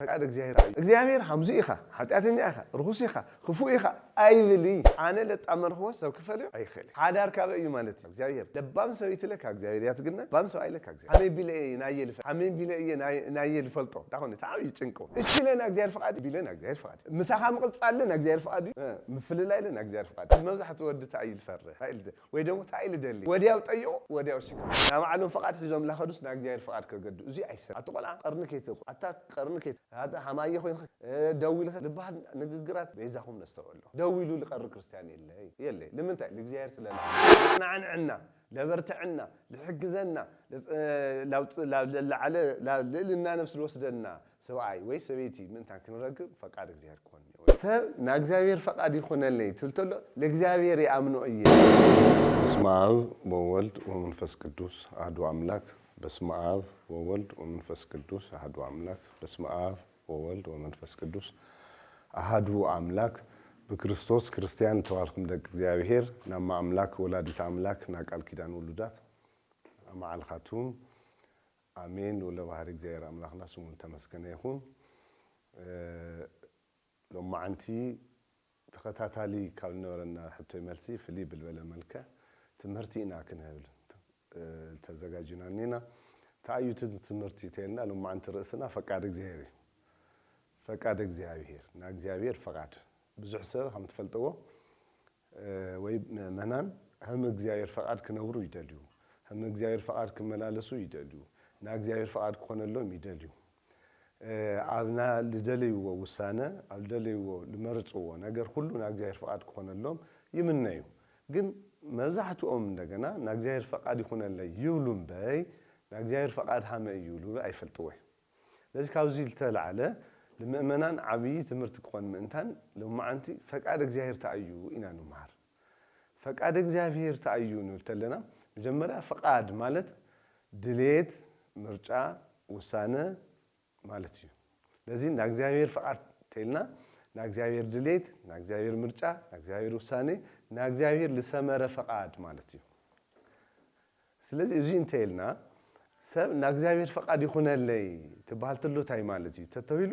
ፈቃድ እግዚኣብሔር እዩ። እግዚኣብሔር ሃምዙ ኢኻ፣ ሓጢኣተኛ ኢኻ፣ ርኹስ ኢኻ፣ ክፉእ ኢኻ ኣይብል። ኣነ ለጣመርክዎ ሰብ ክፈልዮ ኣይኽእል። ሓዳር ካበይ እዩ ማለት እዩ? እግዚኣብሔር። ለባም ሰበይቲ ለካ እግዚኣብሔር እያ ትግነ፣ ለባም ሰብኣይ ለካ እግዚኣብሔር። ኣመይ ቢለ እየ ናየ ልፈ-፣ ኣመይ ቢለ እየ ናይ-፣ ናየ ልፈልጦ። ዳኾነ፣ እቲ ዓብዪ ጭንቂ። እሺ ኢለ ንእግዚኣብሔር ፍቓድ፣ ቢለ ንእግዚኣብሔር ፍቓድ። ምሳኻ ምቕጻል ንእግዚኣብሔር ፍቓድ እዩ። እ፣ ምፍልላይ ንእግዚኣብሔር ፍቓድ። መብዛሕትኡ ወዲ እንታይ እዩ ዝፈርሕ? እንታይ እዩ ዝደ-፣ ወይ ደግሞ እንታይ እዩ ዝደሊ? ወዲያው ጠይቑ፣ ወዲያው ሽክ። ናይ ባዕሎም ፍቓድ ሒዞም ላኸዱስ ንእግዚኣብሔር ፍቓድ ከገዱ። እዚ ኣይሰ-፣ ኣቲ ቆልዓ ቀርኒ ከይትኹ-፣ ኣታ ቀርኒ ከይት-፣ ኣታ ሓማየ ኮይንኸ፣ እ፣ ደው ኢልኸ ዝበሃል ንግግራት በይዛኹም ነስተውዕሎ። ደው ኢሉ ዝቐሪ ክርስትያን የለ፣ የለ። ንምንታይ? ንእግዚኣብሔር ስለ ለዓንዐና፣ ለበርትዐና፣ ልሕግዘና፣ ለ-፣ ላውፅ-፣ ላ-፣ ለለዓለ፣ ላ-፣ ልዕልና ነፍሲ ልወስደና ሰብኣይ ወይ ሰበይቲ ምእንታን ክንረክብ ፈቃድ እግዚኣብሔር ክኾን እኒኦ። ሰብ ንእግዚኣብሔር ፈቃድ ይኹነለይ ትብል ተሎ፣ ለእግዚኣብሔር ይኣምኖ እየ። በስመ አብ ወወልድ ወመንፈስ ቅዱስ አሐዱ አምላክ። በስመ አብ ወወልድ ወመንፈስ ቅዱስ አሐዱ አምላክ። በስመ አብ ወወልድ ወመንፈስ ቅዱስ አሐዱ አምላክ። ብክርስቶስ ክርስቲያን ዝተባልኩም ደቂ እግዚኣብሔር፣ ናማ ኣምላክ ወላዲት ኣምላክ፣ ናይ ቃል ኪዳን ውሉዳት፣ ኣማዓልኻቱም። ኣሜን። ወለ ባህሪ እግዚኣብሔር ኣምላኽና ስሙ ዝተመስገነ ይኹን። እ፣ ሎማዓንቲ ተኸታታሊ ካብ ዝነበረና ሕቶይ መልሲ ፍልይ ብልበለ መልክዕ ትምህርቲ ኢና ክንህብል፣ እ፣ ተዘጋጅና እኒና። ተኣዩቲ ትምህርቲ ተልና ሎማዓንቲ ርእስና ፈቃድ እግዚኣብሔር እዩ። ፈቃድ እግዚኣብሔር፣ ናይ እግዚኣብሔር ፈቃድ። ብዙሕ ሰብ ከም ትፈልጥዎ፣ እ፣ ወይ ምእመናን ከም እግዚኣብሔር ፈቃድ ክነብሩ ይደልዩ። ከም እግዚኣብሔር ፈቃድ ክመላለሱ ይደልዩ። ናይ እግዚኣብሔር ፈቃድ ክኾነሎም ይደልዩ። እ፣ ኣብ ና-፣ ልደለይዎ ውሳነ፣ ኣብ ልደለይዎ ልመርጽዎ ነገር ኩሉ ናይ እግዚኣብሔር ፈቃድ ክኾነሎም ይምነዩ። ግን መብዛሕትኦም እንደገና ናይ እግዚኣብሔር ፈቃድ ይኹነለይ ይብሉ እምበይ፣ ናይ እግዚኣብሔር ፈቃድ ሃመ እዩ ይብሉ ኣይፈልጥዎ እዩ። ስለዚ ካብዚ ዝተላዕለ ንምእመናን ዓብዪ ትምህርቲ ክኾን ምእንታን ሎማዓንቲ ፈቃድ እግዚኣብሔር እንታይ እዩ ኢና ንምሃር። ፈቃድ እግዚኣብሔር እንታይ እዩ ንብል ተለና፣ መጀመርያ ፈቃድ ማለት ድሌት፣ ምርጫ፣ ውሳነ ማለት እዩ። ስለዚ ናይ እግዚኣብሔር ፈቃድ ተልና ናይ እግዚኣብሔር ድሌት፣ ናይ እግዚኣብሔር ምርጫ፣ ናይ እግዚኣብሔር ውሳኔ፣ ናይ እግዚኣብሔር ልሰመረ ፈቃድ ማለት እዩ። ስለዚ እዚ እንተ ኢልና ሰብ ናይ እግዚኣብሔር ፈቃድ ይኹነለይ ትበሃል ተሎ እንታይ ማለት እዩ ተተቢሉ፣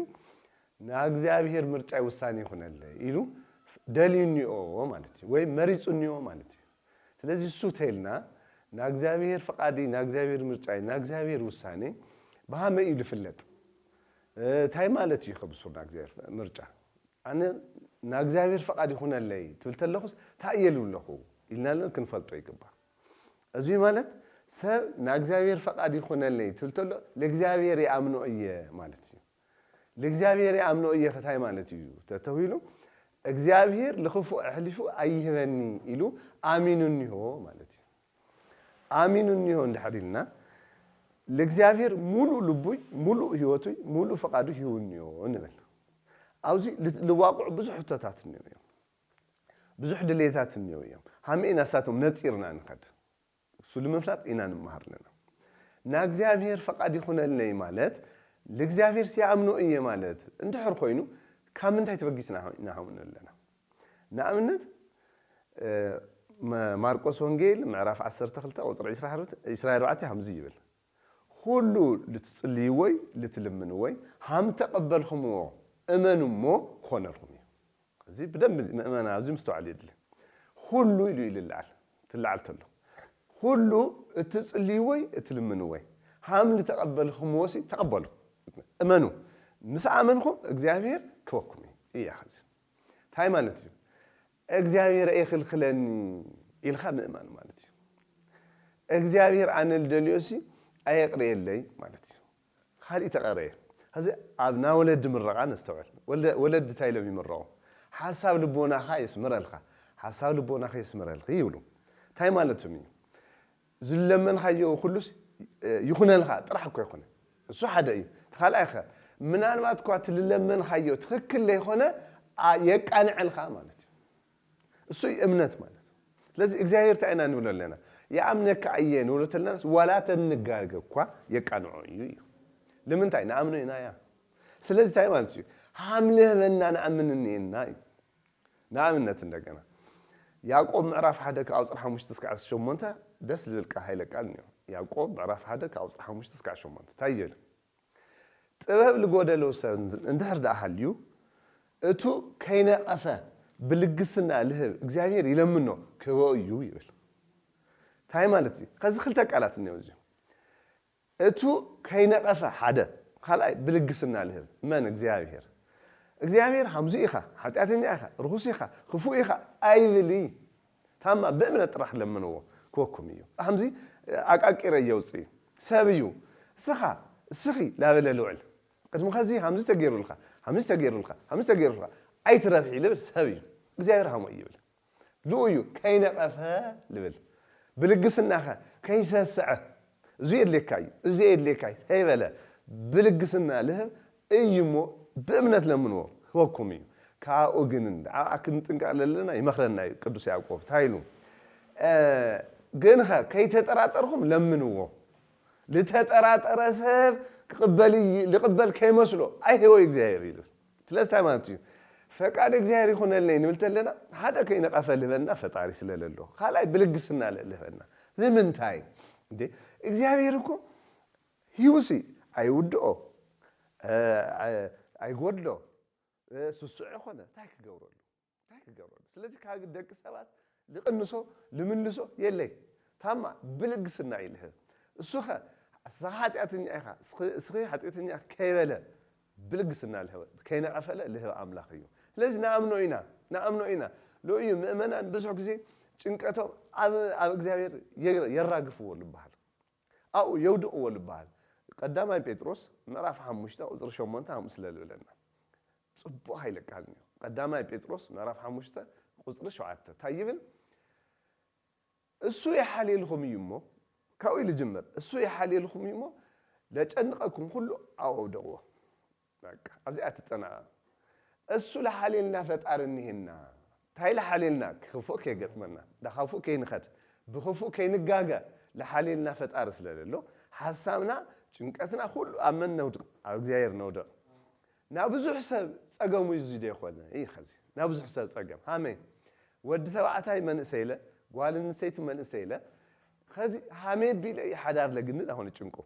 ናይ እግዚኣብሔር ምርጫ ውሳኔ ይኹነለይ ኢሉ ደልዩ እኒኦ ማለት እዩ፣ ወይ መሪጹ እኒኦ ማለት እዩ። ስለዚ እሱ ተይልና ናይ እግዚኣብሔር ፈቃድ፣ ናይ እግዚኣብሔር ምርጫ፣ ናይ እግዚኣብሔር ውሳኔ ብሃመይ እዩ ዝፍለጥ? እ፣ እንታይ ማለት እዩ ከብሱር ናይ እግዚኣብሔር ምርጫ? ኣነ ናይ እግዚኣብሔር ፈቃድ ይኹነለይ ትብል ተለኹስ እንታይ እየ ልብለኹ ኢልና ለ ክንፈልጦ ይግባእ። እዚ ማለት ሰብ ናይ እግዚኣብሔር ፈቃድ ይኹነለይ ትብል ተሎ ለእግዚኣብሔር ይኣምኖ እየ ማለት እዩ። ለእግዚኣብሔር ይኣምኖ እየ ከታይ ማለት እዩ ተተዊሉ እግዚኣብሔር ልኽፉእ ኣሕሊፉ ኣይህበኒ ኢሉ ኣሚኑ እኒሆ ማለት እዩ። ኣሚኑ እኒሆ እንድሕር ኢልና ለእግዚኣብሔር ሙሉእ ልቡይ፣ ሙሉእ ህይወቱይ፣ ሙሉእ ፈቃዱ ሂቡ እኒሆ ንብል። ኣብዚ ል-፣ ልዋቅዑ ብዙሕ ሕቶታት እኒኦ እዮም። ብዙሕ ድሌታት እኒኦ እዮም። ሃመ ኢና እሳቶም ነጺርና ንኸድ። እሱ ንምፍላጥ ኢና ንምሃር ኣለና። ናይ እግዚኣብሔር ፈቃድ ይኹነለይ ማለት ለእግዚኣብሔር ሲኣምኖ እየ ማለት እንድሕር ኮይኑ ካብ ምንታይ ተበጊስና ኢና ሃምኖ ኣለና? ንኣብነት፣ እ፣ መ-፣ ማርቆስ ወንጌል ምዕራፍ ዓሰርተ ክልተ ቁጽሪ ዕስራ ኣርባዕተ፣ ዕስራ ኣርባዕተ ከምዚ ይብል፣ "ኩሉ ልትጽልይዎይ ልትልምንዎይ ሃም ተቐበልኹምዎ እመኑ እሞ ክኾነልኩም እዩ።" እዚ ብደንብ ምእመና ኣብዚ ምስትውዓል የድሊ። ኩሉ ኢሉ ይልዓል፣ ትልዓል ተሎ። ኩሉ እትጽልይዎይ እትልምንዎይ ሃም ልተቐበልኹምዎሲ ተቐበሉ። እመኑ። ምስ ኣመንኹም እግዚኣብሔር ክበኩም እዩ። እያ ኸዚ። እንታይ ማለት እዩ? እግዚኣብሔር ኣይኽልክለኒ ኢልካ ምእማን ማለት እዩ። እግዚኣብሔር ኣነ ልደልዮሲ ኣየቕርየለይ ማለት እዩ። ካልእ ተቐረየ። ሕዚ ኣብ ናይ ወለዲ ምረቓ ነስተውዕል። ወለ-፣ ወለዲ እንታይ ኢሎም ይምረቑ? ሓሳብ ልቦናኻ የስምረልካ። ሓሳብ ልቦናኻ የስምረልኺ ይብሉ። እንታይ ማለቶም እዩ? ዝለመንካዮ ኩሉስ፣ እ፣ ይኹነልካ ጥራሕ እኮ ይኹነ። እሱ ሓደ እዩ። እቲ ካልኣይ ኸ፣ ምናልባት እኳ እቲ ዝለመንካዮ ትኽክል ዘይኾነ፣ ኣ፣ የቃንዐልካ ማለት እዩ። እሱ እዩ እምነት ማለት። ስለዚ እግዚኣብሔር እንታይ ኢና ንብሎ ኣለና? ይኣምነካ እየ ንብሎ ተለናስ ዋላ ተንጋገ እኳ የቃንዖ እዩ እዩ። ንምንታይ? ንኣምኖ ኢና እያ። ስለዚ እንታይ ማለት እዩ? ሃም ልህበና ንኣምን እኒኤና እዩ። ንኣብነት እንደገና ያዕቆብ ምዕራፍ ሓደ ካብ ቁጽሪ ሓሙሽተ እስካዕ ሸሞንተ ደስ ዝብል ቃል፣ ሃይለ ቃል እኒኦ። ያዕቆብ ምዕራፍ ሓደ ካብ ቁጽሪ ሓሙሽተ እስካዕ ሸሞንተ እንታይ ይብል? ጥበብ ልጎደሎ ሰብ እንድሕር ደኣ ሃልዩ፣ እቱ ከይነቐፈ ብልግስና ልህብ እግዚኣብሔር ይለምኖ ክህቦ እዩ ይብል። እንታይ ማለት እዩ? ከዚ ክልተ ቃላት እኒኦ እዚ። እቱ ከይነቐፈ ሓደ፣ ካልኣይ ብልግስና ልህብ መን? እግዚኣብሔር። እግዚኣብሔር ሃምዙ ኢኻ፣ ሓጢኣተኛ ኢኻ፣ ርኹስ ኢኻ፣ ክፉእ ኢኻ ኣይብል። ታማ ብእምነት ጥራሕ ለምንዎ ክወኩም እዩ። ሃምዚ ኣቃቂረ የውፅእ ሰብ እዩ። እስኻ፣ እስኺ ላበለ ልውዕል። ቅድሚ ኸዚ ሃምዚ ተገይሩልካ፣ ሃምዚ ተገይሩልካ፣ ሃምዚ ተገይሩልካ ኣይትረብሒ ልብል ሰብ እዩ። እግዚኣብሔር ሃሞ እዩ ይብል። ልኡ እዩ ከይነቐፈ ልብል። ብልግስናኸ ከይሰስዐ፣ እዚ የድልየካ እዩ፣ እዚ የድልየካ እዩ ከይበለ ብልግስና ልህብ እዩ እሞ ብእምነት ለምንዎ ክህበኩም እዩ። ካብኡ ግን ንዓ ክንጥንቀቕ ለለና ይመኽረና እዩ ቅዱስ ያዕቆብ። እንታይ ኢሉ? ግንኸ ከይተጠራጠርኹም ለምንዎ። ልተጠራጠረ ሰብ ክቕበል ልቕበል ከይመስሎ ኣይህቦ እግዚኣብሔር ይብል። ስለዚ እንታይ ማለት እዩ? ፈቃድ እግዚኣብሔር ይኹነለይ ንብል ተለና ሓደ ከይነቐፈ ልህበና ፈጣሪ ስለለሎ፣ ካልኣይ ብልግስና ልህበና። ንምንታይ እንዴ? እግዚኣብሔር እኮ ሂውሲ ኣይውድኦ፣ ኣይጎድሎ፣ ስሱዕ ይኾነ እንታይ ክገብረሉ? እንታይ ክገብረሉ? ስለዚ ካብ ደቂ ሰባት ልቕንሶ ልምልሶ የለይ። ታማ ብልግስና እዩ ልህብ። እሱኸ እስኻ ሓጢኣተኛ ኢኻ፣ እስኺ ሓጢኣተኛ ከይበለ ብልግስና ልህብ፣ ከይነቐፈለ ልህብ ኣምላኽ እዩ። ስለዚ ንኣምኖ ኢና፣ ንኣምኖ ኢና። ልኡ እዩ ምእመናን ብዙሕ ግዜ ጭንቀቶም ኣብ እግዚኣብሔር የራግፍዎ ልበሃል። ኣብኡ የውድቕዎ ልበሃል። ቀዳማይ ጴጥሮስ ምዕራፍ ሓሙሽተ ቁፅሪ ሸሞንተ ከምኡ ስለ ልብለና ፅቡቕ ሃይለ ቃል እዩ። ቀዳማይ ጴጥሮስ ምዕራፍ ሓሙሽተ ቁፅሪ ሸውዓተ እንታይ ይብል? እሱ ይሓልየልኹም እዩ እሞ፣ ካብኡ ኢሉ ጅምር፣ እሱ ይሓልየልኹም እዩ እሞ ለጨንቐኩም ኩሉ ኣብኡ ኣውድቕዎ። በቃ ኣብዚኣ ትጠናቐቕ። እሱ ለሓልየልና ፈጣሪ እኒሄና። እንታይ ለሓልየልና? ክፉእ ከይገጥመና፣ ዳኻፉእ ከይንኸድ፣ ብክፉእ ከይንጋገ ለሓልየልና ፈጣሪ ስለለሎ ሓሳብና ጭንቀትና ኩሉ ኣብ መን ነውድቕ? ኣብ እግዚኣብሔር ነውድቕ። ናብ ብዙሕ ሰብ ጸገሙ እዩ እዚ ዶ ይኾነ? እዩ ኸዚ ናብ ብዙሕ ሰብ ጸገም ሃመይ ወዲ ተባዕታይ መንእሰይ ኢለ ጓል ኣንስተይቲ መንእሰይ ኢለ ኸዚ ሃመይ ቢለ እዩ ሓዳር ለግንድ ኣኾነ ጭንቁ።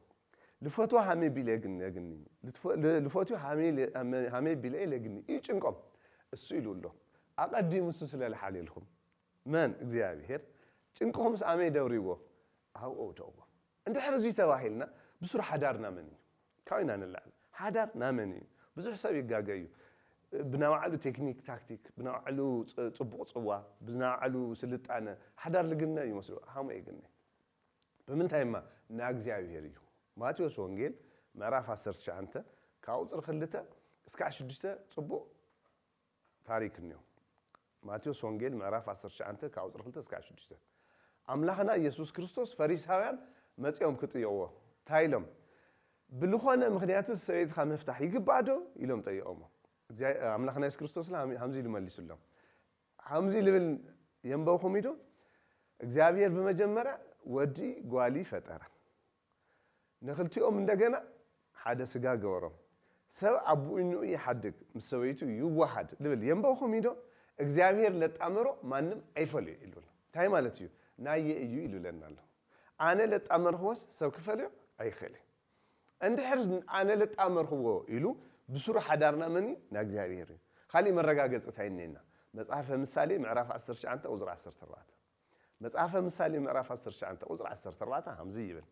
ልፈትዋ ሃመይ ቢለ ግን የግኒ ልፈትዩ ሃመይ ቢለ ለግኒ እዩ ጭንቆም። እሱ ኢሉ ኣሎ ኣቐዲሙ እሱ ስለ ልሓልየልኩም መን እግዚኣብሔር ጭንቅኹምስ ኣመይ ደብሪዎ ኣብኡ ኣውደቕዎ። እንድሕር እዙይ ተባሂልና ብሱር ሓዳር ናመን እዩ? ካብ ኢና ንላዕል ሓዳር ናመን እዩ? ብዙሕ ሰብ ይጋገ እዩ። ብናባዕሉ ቴክኒክ ታክቲክ ብናባዕሉ ጽቡቕ ጽዋ ብናባዕሉ ስልጣነ ሓዳር ልግነ ይመስሉ ሃሞ የግነ። ብምንታይ እማ ንእግዚኣብሔር እዩ። ማቴዎስ ወንጌል ምዕራፍ ዓሰርተ ትሽዓተ ካብ ቁፅሪ ክልተ እስካዕ ሽዱሽተ ፅቡቕ ታሪክ እኒኦ። ማቴዎስ ወንጌል ምዕራፍ ዓሰርተ ትሽዓተ ካብ ቁፅሪ ክልተ እስካዕ ሽዱሽተ ኣምላኽና ኢየሱስ ክርስቶስ ፈሪሳውያን መፂኦም ክጥይቕዎ እንታይ ኢሎም? ብልኾነ ምኽንያትስ ሰበይትኻ ምፍታሕ ይግባእ ዶ? ኢሎም ጠይቖሞ። ኣምላኽና የሱስ ክርስቶስ ሃምዚ ኢሉ መሊሱሎም። ከምዚ ልብል የንበብኹም ኢዶ እግዚኣብሔር ብመጀመርያ ወዲ ጓሊ ፈጠረ ንክልቲኦም እንደገና ሓደ ስጋ ገበሮም ሰብ ኣቦኡ ንኡ ይሓድግ ምስ ሰበይቱ ይወሃድ ልብል የንበብኹም ኢዶ እግዚኣብሔር ለጣመሮ ማንም ኣይፈልዮ ኢሉ እንታይ ማለት እዩ ናየ እዩ ኢሉለና ኣሎ ኣነ ለጣመርክዎስ ሰብ ክፈልዮ ኣይኽእል እንድሕር ኣነ ለጣመርክዎ ኢሉ ብስሩ ሓዳርና መን እዩ? ናይ እግዚኣብሔር እዩ። ካሊእ መረጋገፂ እንታይ እኒኤና? መፅሓፈ ምሳሌ ምዕራፍ ዓሰርተ ትሽዓተ ቁፅሪ ዓሰርተ ኣርባዕተ መፅሓፈ ምሳሌ ምዕራፍ ዓሰርተ ትሽዓተ ቁፅሪ ዓሰርተ ኣርባዕተ ከምዚ ይብል፣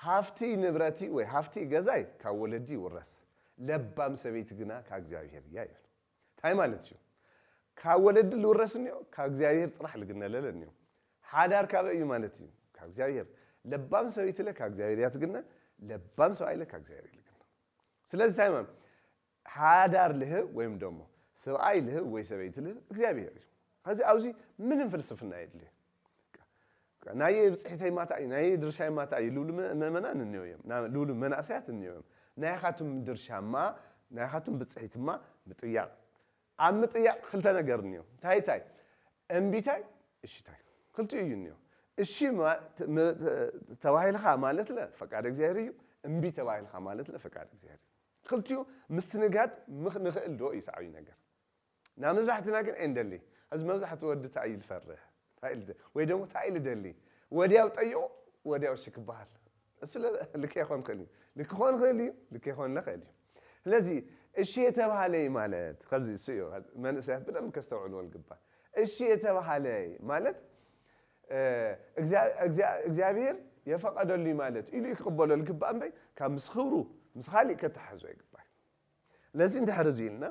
ሃፍቲ ንብረቲ ወይ ሃፍቲ ገዛይ ካብ ወለዲ ይውረስ፣ ለባም ሰበይቲ ግና ካብ እግዚኣብሔር እያ ይብል። እንታይ ማለት እዩ? ካብ ወለዲ ልውረስ እኒኦ፣ ካብ እግዚኣብሔር ጥራሕ ልግነለለ እኒኦ። ሓዳር ካበይ እዩ ማለት እዩ? ካብ እግዚኣብሔር። ለባም ሰበይትለ ካብ እግዚኣብሔር እያ ትግነ፣ ለባም ሰብኣይለ ካብ እግዚኣብሔር እዩ ልግነ። ስለዚ እንታይ ማለት ሓዳር ልህብ ወይም ደሞ ሰብኣይ ልህብ ወይ ሰበይቲ ልህብ እግዚኣብሔር እዩ። ከዚ ኣብዚ ምንም ፍልስፍና የድልዮ። ናየ ብፅሒተይ ማታ እዩ፣ ናየ ድርሻይ ማታ እዩ ልብሉ ምእመናን እኒኦ እዮም፣ ልብሉ መናእሰያት እኒኦ እዮም። ናይኻቱም ድርሻማ ናይኻቱም ብፅሒትማ ምጥያቕ ኣብ ምጥያቕ ክልተ ነገር እኒኦ። እንታይ እንታይ? እምቢታይ እሽታይ ክልቲኡ እዩ እኒኦ። እሺ ተባሂልኻ ማለት ለ ፈቃድ እግዚኣብሔር እዩ፣ እምቢ ተባሂልኻ ማለት ለ ፈቃድ እግዚኣብሔር እዩ። ክልቲኡ ምስትንጋድ ንኽእል ዶ እዩ ተዓብዩ ነገር። ናብ መብዛሕትና ግን ኣይንደሊ። እዚ መብዛሕትኡ ወዲ እንታይ እዩ ዝፈርሕ ወይ ደግሞ እንታይ እዩ ዝደሊ? ወዲያው ጠይቑ ወዲያው እሺ ክበሃል። እሱ ለ- ልክ ይኾን ክእል እዩ። ልክ ይኾን ክእል እዩ፣ ልክ ይኾን ክእል እዩ። ስለዚ እሺ የተባሃለይ ማለት ከዚ እሱ እዩ። መንእሰያት ብደንብ ከስተውዕልዎ ዝግባእ። እሺ የተባሃለይ ማለት እ፣ እግዚኣብ- እግዚኣብ- እግዚኣብሔር የፈቀደሉይ ማለት ኢሉ እዩ ክቕበሎ ዝግባእ እምበይ ካብ ምስ ክብሩ ምስ ካሊእ ከተሓሕዞ ይግባእ። ስለዚ እንድሕር እዚ ኢልና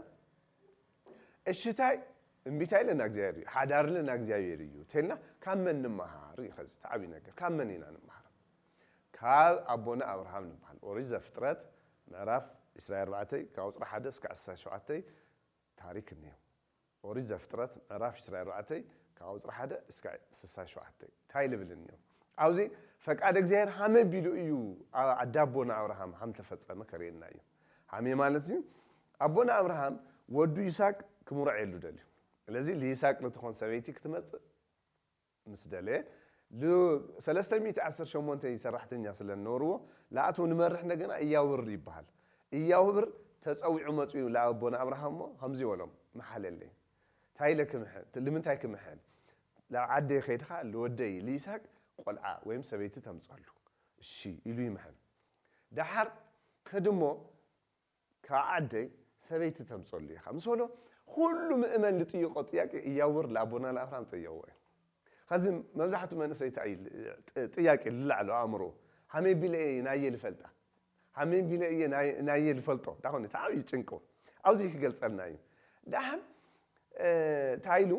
እሽታይ እምቢታይ ለና እግዚኣብሔር እዩ፣ ሓዳር ለና እግዚኣብሔር እዩ ተልና ካብ መን ንመሃር እዩ? ከዚ ተዓብዩ ነገር ካብ መን ኢና ንመሃር? ካብ ኣቦና ኣብርሃም ንበሃል። ኦሪት ዘፍጥረት ምዕራፍ ዕስራን ኣርባዕተን ካብ ቁፅሪ ሓደ እስከ ዕስራን ሸውዓተን ታሪክ እኒኦ። ኦሪት ዘፍጥረት ምዕራፍ ዕስራን ኣርባዕተን ካብ ቁፅሪ ሓደ እስከ ስሳን ሸውዓተን እንታይ ልብል እኒኦ? ኣብዚ ፈቃድ እግዚኣብሔር ሃመ ቢሉ እዩ ኣ- ዓዲ ኣቦና ኣብርሃም ሃም ተፈጸመ ከርእየና እዩ። ሃሜ ማለት እዩ ኣቦና ኣብርሃም ወዱ ይስሐቅ ክምርዖ የሉ ደልዩ። ስለዚ ልይስሐቅ ልትኾን ሰበይቲ ክትመጽእ ምስ ደለየ ል- ሰለስተ ሚእቲ ዓሰርተ ሸሞንተ ሰራሕተኛ ስለ ዝነበርዎ ለኣቶም ንመርሕ እንደገና እያውብር ይበሃል። እያውብር ተፀዊዑ መፅኡ ለኣቦና ኣብርሃም እሞ ከምዚ በሎም መሓለለይ እንታይ ኢለ ክምሕል ልምንታይ ክምሕል ናብ ዓደይ ከይድካ ልወደይ ልይስሐቅ ቆልዓ ወይም ሰበይቲ ተምፀሉ እሺ ኢሉ ይምሕል። ደሓር ከድሞ ካብ ዓደይ ሰበይቲ ተምፀሉ ኢኻ ምስ በሎ ኩሉ ምእመን ዝጥይቆ ጥያቄ እያውር ለኣቦና ለኣብርሃም ጠየቅዎ እዩ። ከዚ መብዛሕትኡ መንእሰይ እንታይ እዩ ጥ- ጥያቄ ዝለዓሎ ኣእምሮ ሃመይ ቢለ እየ ናየ ልፈልጣ ሃመይ ቢለ እየ ናይ- ናየ ልፈልጦ ዳኾነ እቲ ዓብዪ ጭንቁ ኣብዚ ክገልፀልና እዩ። ደሓን እንታይ ኢሉ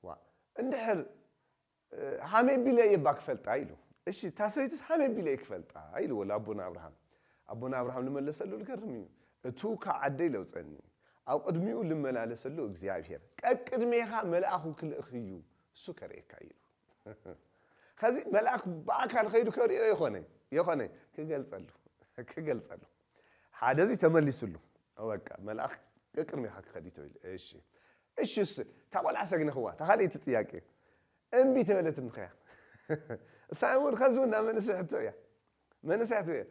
ዋ እንድሕር ሃመይ ቢለ እየ እባ ክፈልጣ ኢሉ። እሺ እታ ሰበይትስ ሃመይ ቢለ እየ ክፈልጣ ኢልዎ ለኣቦና ኣብርሃም። ኣቦና ኣብርሃም ዝመለሰሉ ዝገርም እዩ። እቱ ካብ ዓደይ ለውፀኒ ኣብ ቅድሚኡ ልመላለሰሉ እግዚኣብሔር ቀቅድሜኻ መልኣኹ ክልእኽ እዩ እሱ ከርእየካ ኢሉ። ከዚ መልኣክ ብኣካል ከይዱ ከርእዮ የኾነ የኾነ ክገልፀሉ ክገልፀሉ ሓደ እዚ ተመሊሱሉ በቃ መልኣክ ቀቅድሜኻ ክኸድ እዩ ተባሂሉ። እሺ እሺ እስ እታ ቆልዓ ሰግነኽዋ እታ ካልኣይቲ ጥያቄ እምቢ ተበለትንኸያ እሳ እውን ከዚ እውን ናብ መንእሰይ ሕቶ እያ መንእሰያት እየ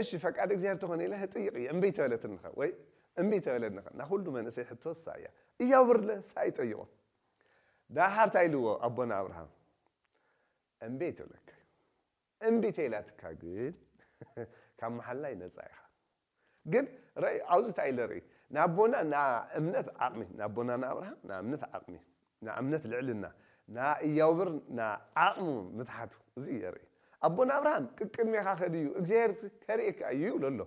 እሺ ፈቃድ እግዚኣብሔር ተኾነ ኢለ ጥይቕ እየ እምቢ ተበለትንኸ ወይ እምቢ ተበለትንኸ እና ኩሉ መንእሰይ ሕቶ እሳ እያ እያውብርለ እሳ ይጠይቖ ዳሓር እንታይ ኢልዎ ኣቦና ኣብርሃም እምቢ ትብለካ እምቢ ተይላትካ ግን ካብ መሓላይ ነፃ ኢኻ ግን ርእ ኣብዚ እንታይ ኢለ ርኢ ንኣቦና ንእምነት ዓቕሚ ንኣቦና ንኣብርሃም ንእምነት ዓቕሚ ንእምነት ልዕልና ንእያውብር ንዓቕሙ ምትሓቱ እዚ እየ ርኢ ኣቦና ኣብርሃም ቅቅድሜኻ ከድዩ እግዚኣብሔር ከርእየካ እዩ ይብሎ ኣሎ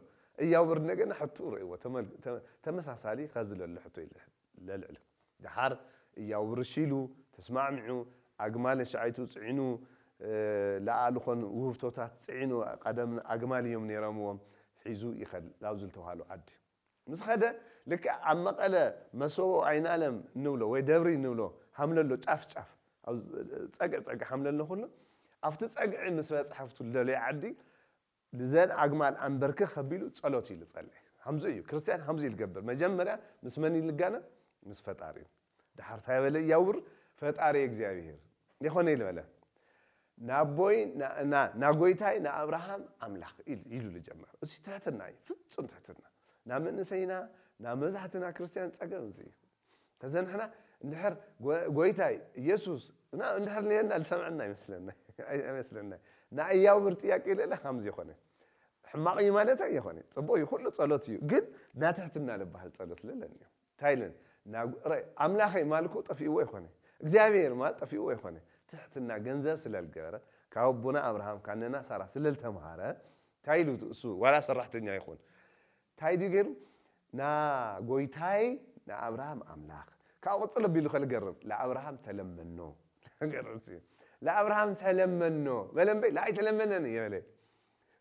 እያውብር ነገና ሕትኡ ርእይዎ ተመሳሳሊ ከዚ ለሎ ሕቶ ለልዕል ደሓር እያውብር እሺ ኢሉ ተስማዕሚዑ ኣግማል ነሻዓይቱ ፅዒኑ ለኣልኾን ውህብቶታት ፅዒኑ ቀደም ኣግማል እዮም ነይሮምዎም ሒዙ ይኸድ ላብዚ ዝተባሃሉ ዓዲ ምስ ኸደ ልክዕ ኣብ መቐለ መሰቦ ኣይናለም እንብሎ ወይ ደብሪ እንብሎ ሃምለሎ ጫፍ ጫፍ ኣብ ፀግዒ ፀግዒ ሃምለሎ ኩሎ ኣብቲ ፀግዒ ምስ በፅሐ ኣብቲ ዝደለዮ ዓዲ ንዘን ኣግማል ኣንበርክኽ ከቢሉ ጸሎት እዩ ዝጸልእ። ከምዚ እዩ ክርስትያን ከምዚ እዩ ዝገብር። መጀመርያ ምስ መን እዩ ዝጋነ? ምስ ፈጣሪኡ። ድሓር እንታይ በለ እያውር? ፈጣሪ እግዚኣብሔር የኾነ ኢሉ በለ። ናቦይ ናጎይታይ ንኣብርሃም ኣምላኽ ኢሉ ዝጀመር። እዚ ትሕትና እዩ፣ ፍጹም ትሕትና። ናብ መንእሰይና ናብ መብዛሕትና ክርስትያን ጸገም እዚ እዩ። ከዚ ንሕና እንድሕር ጎይታይ ኢየሱስ እንድሕር ነየና ዝሰምዐና ኣይመስለና ኣይመስለና። ንኣያውር ጥያቄ ለለ ከምዚ ይኾነ ሕማቕ እዩ ማለት ኣይኾነ፣ ጽቡቕ እዩ፣ ኩሉ ጸሎት እዩ። ግን ናትሕትና ልበሃል ጸሎት ለለን እዩ። እንታይ ኢለን ኣምላኸይ ማልኮ ጠፊእዎ ይኾነ እግዚኣብሔር ማለት ጠፊእዎ ይኾነ ትሕትና ገንዘብ ስለልገበረ ካብ ኣቦና ኣብርሃም ካነና ሳራ ስለልተምሃረ እንታይ ኢሉ እሱ ዋላ ሰራሕተኛ ይኹን እንታይ ድዩ ገይሩ? ናጎይታይ ንኣብርሃም ኣምላኽ ካብ ቀጽሎ ቢሉ ከልገርም ለኣብርሃም ተለመኖ ገርም ለኣብርሃም ተለመኖ በለ እምበይ ለኣይ ተለመነን እየ በለ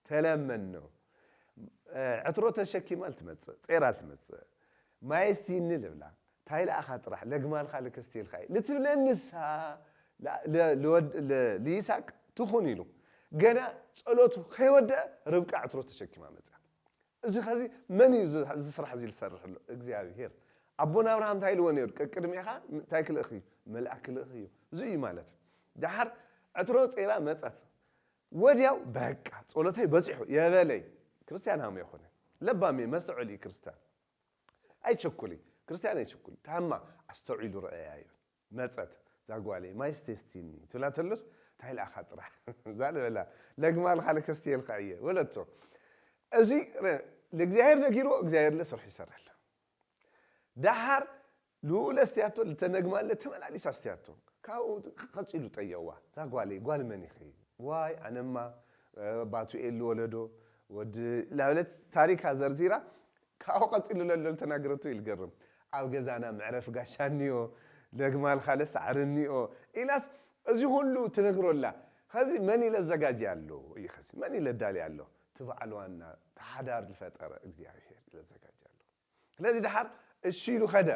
ተለመኖ ዕትሮ ተሸኪማ ልትመጽእ ጼራ ልትመጽእ ማየስቲኒ ልብላ ታይ ለኣኻ ጥራሕ ለግማልካ ልከስቴልካ ልትብለንሳ ልይሳቅ ትኹን ኢሉ ገና ጸሎቱ ከይወደአ ርብቃ ዕትሮ ተሸኪማ መጽያ እዚ ኸዚ መን እዩ እዚ ስራሕ እዚ ዝሰርሕ ኣሎ እግዚኣብሄር ኣቦና ኣብርሃም እንታይ ኢልዎ ነሩ ቅቅድሜኻ እንታይ ክልእኽ እዩ መልኣክ ክልእኽ እዩ እዚ እዩ ማለት ድሓር ዕትሮ ጼራ መጸት ወዲያው በቃ ጸሎተይ በጺሑ የበለይ ክርስትያን ሃሙ የኾነ ለባሜ መስተዑል እዩ ክርስትያን ኣይቸኩል እዩ ክርስትያን ኣይቸኩል ታማ ኣስተውዒሉ ረአያ እዩ መጸት ዛጓለይ ማይስቴስቲኒ ትብላ ተሎስ እንታይ ኢላኻ ጥራሕ እዛ ልበላ ለግማልካ ልከስትየልካ እየ በለቶ። እዚ ንእግዚኣብሔር ነጊርዎ እግዚኣብሔር ለስርሑ ይሰርሕ ኣሎ። ደሓር ልኡለ ኣስትያቶ ልተነግማለ ተመላሊሳ ኣስትያቶ። ካብኡ ቀጺሉ ጠየዋ እዛ ጓለይ ጓል መን ኢኺ? ዋይ ኣነማ ባቱኤል ልወለዶ ወዲ ላበለት ታሪካ ዘርዚራ ካብኡ ቀጺሉ ለሎ ልተናገረቶ እዩ ልገርም። ኣብ ገዛና መዕረፊ ጋሻ እኒኦ፣ ለግማል ካለ ሳዕሪ እኒኦ ኢላስ እዚ ኩሉ ትነግሮ ኣላ። ኸዚ መን ኢለ ዘጋጅ ኣሎ እዩ ኸዚ መን ኢለ ዳሊ ኣሎ? እቲ በዓል ዋና እቲ ሓዳር ዝፈጠረ እግዚኣብሔር ኢለ ዘጋጅ ኣሎ። ስለዚ ደሓር እሺ ኢሉ ኸደ።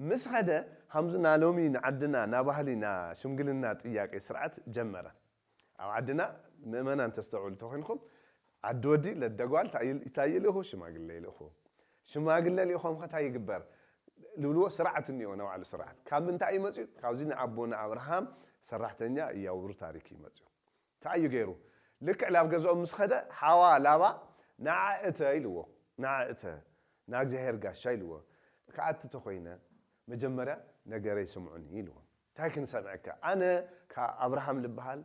ምስ ኸደ ሃምዚ ናሎሚ ንዓድና ናባህሊ ና ሽምግልና ጥያቄ ስርዓት ጀመረ። ኣብ ዓድና ምእመናን ተስተውዕሉ ተኮይንኩም ዓዲ ወዲ ለደጓል ይታይ ይልእኹ ሽማግለ ይልእኹ። ሽማግለ ልኢኾም ኸታይ ይግበር ልብልዎ ስርዓት እኒኦ ነባዕሉ ስርዓት ካብ ምንታይ እዩ መፅኡ? ካብዚ ንኣቦና ኣብርሃም ሰራሕተኛ እያውሩ ታሪክ እዩ መፅኡ። እንታይ እዩ ገይሩ? ልክዕ ናብ ገዝኦም ምስ ኸደ ሓዋ ላባ ንዓ እተ ኢልዎ። ንዓ እተ ናብ እግዚኣብሔር ጋሻ ኢልዎ። ክኣቲ ተኾይነ መጀመርያ ነገረይ ስምዑኒ ኢልዎ። እንታይ ክንሰምዐካ ኣነ ካብ ኣብርሃም ልበሃል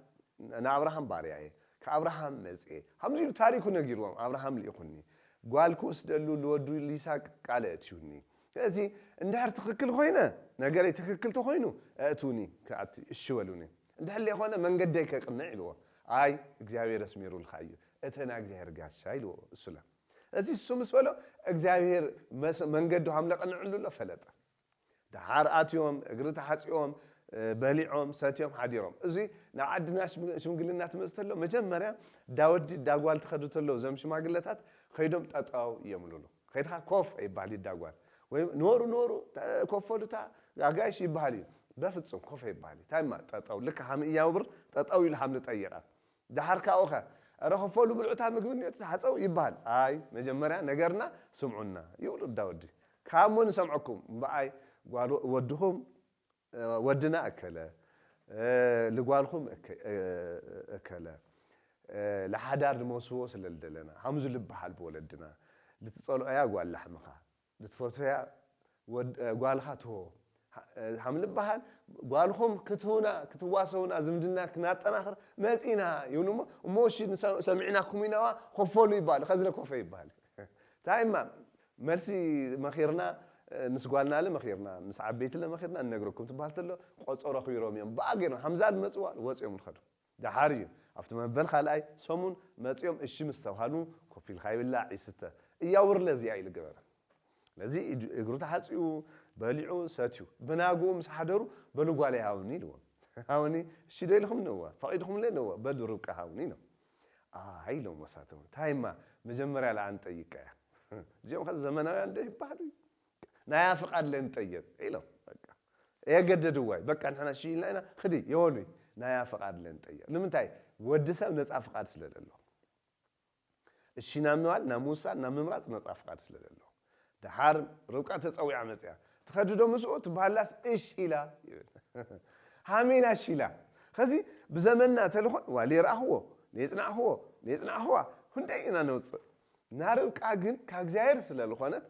ንኣብርሃም ባርያ እየ ካብ ኣብርሃም መፅኤ ሃምዚ ኢሉ ታሪኩ ነጊርዎም ኣብርሃም ልኢኹኒ ጓል ክወስደሉ ልወዱ ሊሳቅ ቃለ እትዩኒ። ስለዚ እንድሕር ትኽክል ኮይነ ነገረይ ትኽክል ተኮይኑ እእትውኒ ክኣቲ እሺ በሉኒ። እንድሕር ዘይኮነ መንገደይ ከቅንዕ ኢልዎ። ኣይ እግዚኣብሔር ኣስሚሩልካ እዩ እተና እግዚኣብሔር ጋሻ ኢልዎ። እሱለ እዚ እሱ ምስ በሎ እግዚኣብሔር መንገዱ ሃምለቀንዕሉ ኣሎ ፈለጠ። ደሓር ኣትዮም እግሪ ተሓፂኦም በሊዖም ሰትዮም ሓዲሮም። እዚ ናብ ዓድና ሽምግልና ትመፅእ ተሎ መጀመርያ ዳወዲ ዳጓል ትኸዱ ተሎ እዞም ሽማግለታት ከይዶም ጠጠው እዮም ልሉ። ከይድካ ኮፍ ኣይበሃል ይዳጓል ወይ ኖሩ ኖሩ ኮፈሉታ ኣጋይሽ ይበሃል እዩ። በፍፁም ኮፍ ኣይበሃል እዩ። ታይማ ጠጠው ልካ ሃም እያውብር ጠጠው ኢሉ ሃም ንጠይቃ። ደሓር ካብኡ ኸ ኧረ ኸፈሉ ብልዑታ ምግቢ እኒኦ ተሓፀው ይበሃል። ኣይ መጀመርያ ነገርና ስምዑና ይብሉ እዳ ወዲ። ካብ ሞ ንሰምዐኩም እምበኣይ ወድኹም ወድና እከለ ልጓልኹም እከለ ለሓዳር ንመስዎ ስለ ልደለና ሃምዙ ልበሃል ብወለድና ልትፀልኦያ ጓል ላሕምኻ ልትፈትያ ጓልኻ ትሆ ሃም ልበሃል ጓልኹም ክትህውና ክትዋሰውና ዝምድና ክናጠናኽር መፂና ይብሉ እሞ እሞ እሺ ሰሚዕናኩም ኢናዋ ኮፈሉ ይበሃል ከዝነ ኮፈ ይበሃል። እንታይ እማ መልሲ መኺርና ምስ ጓልናለ መኺርና ምስ ዓበይትለ መኺርና ንነግረኩም ትበሃል ተሎ ቆፀሮ ክቢሮም እዮም ብኣ ገይሮም ሃምዛ ልመፅዋ ወፂኦም ንኸዱ። ደሓር እዩ ኣብቲ መበል ካልኣይ ሰሙን መፂኦም እሺ ምስ ተብሃሉ ኮፍ ኢልካ ይብላዕ ይስተ እያውርለ እዚኣ ኢሉ ገበረ። ስለዚ እግሩ ተሓፂኡ በሊዑ ሰትዩ ብናግኡ ምስ ሓደሩ በሉ ጓለይ ሃውኒ ኢልዎም። ሃውኒ እሺ ዶ ኢልኹም ንእወ ፈቒድኹምለ ንእወ በሉ ርብቃ ሃውኒ ኢሎም። ኣይ ኢሎም ወሳቶም ታይማ መጀመርያ ለኣን ጠይቀያ እዚኦም ከ ዘመናውያን ዶ ይበሃሉ እዩ ናያ ፍቓድ ለንጠየቅ ኢሎም የገደድዋይ በቃ ንሕና እሺ ኢልና ኢና ክዲ የወሉይ ናያ ፍቓድ ለንጠየቅ ንምንታይ ወዲ ሰብ ነፃ ፍቓድ ስለ ለሎ እሺ ናብ ምባል ናብ ምውሳን ናብ ምምራፅ ነፃ ፍቓድ ስለ ለሎ ደሓር ርብቃ ተፀዊዓ መፅያ ትኸድዶ ምስኡ ትበሃላስ እሽ ኢላ ይብል ሃሚላ እሽ ኢላ ከዚ ብዘመንና ተልኾን ዋ ሌርኣኽዎ ሌፅናዕኽዎ ሌፅናዕኽዋ ሁንደይ ኢና ነውፅእ ናርብቃ ግን ካብ እግዚኣብሔር ስለ ዝኾነት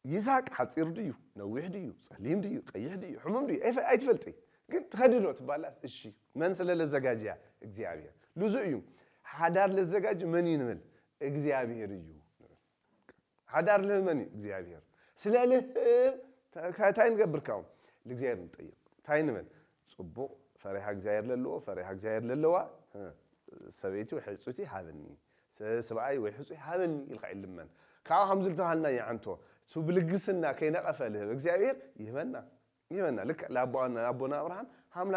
ይስሐቅ ሓጺር ድዩ ነዊሕ ድዩ ጸሊም ድዩ ቀይሕ ድዩ ሕሙም ድዩ ኣይትፈልጢ ግን ትኸድዶ ትባላስ እሺ መን ስለ ለዘጋጅያ እግዚኣብሔር ልዙ እዩ ሓዳር ለዘጋጅ መን እዩ ንብል እግዚኣብሔር እዩ ሓዳር ልህብ መን እዩ እግዚኣብሔር ስለ ልህብ እንታይ ንገብር ካብኡ ልእግዚኣብሔር ንጠይቅ እንታይ ንበል ጽቡቕ ፈሪሃ እግዚኣብሔር ለለዎ ፈሪሃ እግዚኣብሔር ለለዋ ሰበይቲ ወይ ሕጹቲ ሃብኒ ሰብኣይ ወይ ሕጹይ ሃበኒ ኢልካ ኢልመን ካብኡ ከም ዝተባሃልና ይዓንቶ ሱ ብልግስና ከይነቐፈ ልህብ እግዚኣብሔር ይህበና ይህበና ልክዕ ለኣቦና ኣብርሃም ሃምላ